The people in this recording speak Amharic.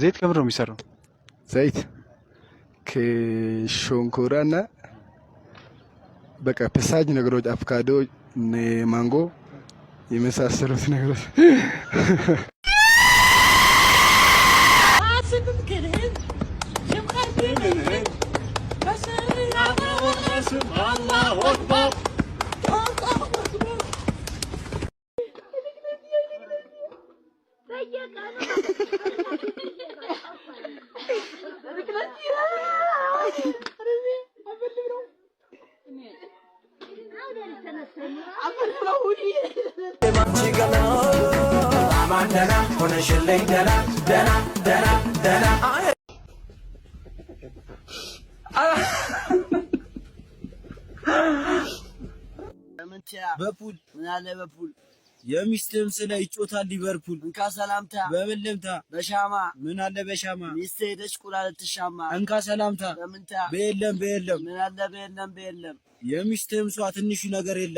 ዘይት ከምን ነው የሚሰራው? ዘይት ከሸንኮራ እና በቃ ፈሳሽ ነገሮች አቮካዶ፣ ማንጎ የመሳሰሉት ነገሮች። በፑል ምን አለ በፑል የሚስትህም ስለ ይጮታል ሊቨርፑል። እንካ ሰላምታ በምን ልምታ? በሻማ ምን አለ በሻማ። ሚስትህ ሄደች ቁላ ልትሻማ። እንካ ሰላምታ በምንታ? በየለም በየለም ምን አለ በየለም በየለም። የሚስትህም ሷ ትንሹ ነገር የለም።